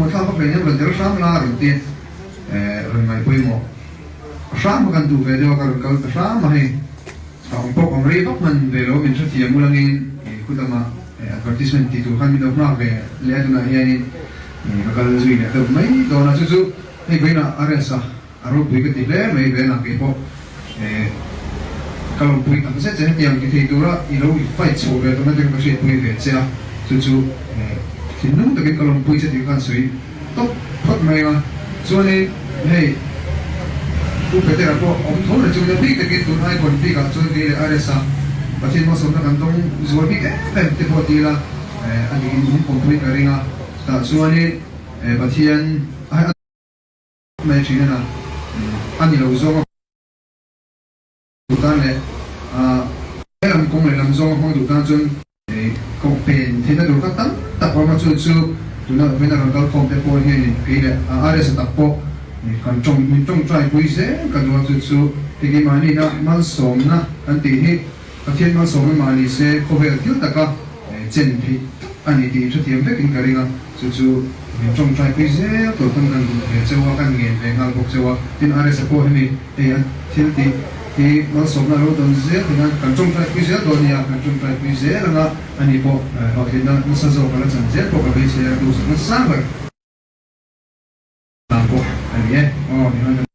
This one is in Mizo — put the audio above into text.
hmanhmawh thlak vak hleinem rawn tel hram la a rawn ti rawn ngaih pawimawh hram a kan duh ve deuh a ka rawn kal ta hram a hei a awm pawh awm rei vak hman ve lo min hrethiam ulangin khutama advertisement ti tur khan min lo nghak ve leh a tunah hianin ka kal zui leh deuh mai dawn a chu chu hei vawiinah a rest a. A ropui ka ti hle mai ve nak keipawh ka lawmpui tak zet che hetiang ti thei tura i lo i fight chhoh ve tawhna te kha ka hriatpui ve che a, chu chu thinlung takin ka lawmpui che tih khan sawi tawp phawt mai ang a, chuanin hei Pu Petera pawh awm tho reng chungin a bik takin tun icon bik ah chuan kei leh RS-a Pathian malsawmna kan dawng zual bik em em te pawh ti ila a dikin min pawmpui ka ring a, chutah chuanin Pathian a Mai thin a na a ni lo zawng a duh tan leh he lam kawng leh lam zawng a hmang duh tan chuan kawng pen theihna tur kha tam tak a awm a, chu chu tuna vawiina rawn kal khawm te pawh hianin kei leh RS a tak pawh kan tawng min tawngtai pui zel ka duh a, chu chu hei keimahniina malsawmna kan tih hi Pathian malsawmna mah ni se khawvel thil taka chen theih tak a ni tih hrethiam vekin ka ring a, chu chu min tawngtai pui zel tur pawn kan duh ve cheu a, kan ngen ve nghal bawk cheu a. Tin, RS-a pawh hemi hei a thil tih hi malsawmna a lo dawn zel theih nan kan tawngtai pui zel dawn nia, kan tawngtai pui zel anga ani pawh hlawhtlinna nasa zawk a la chan zel pawh ka beisei a, duhsakna sang ber tan pawh a ni e. Aw, ni hman.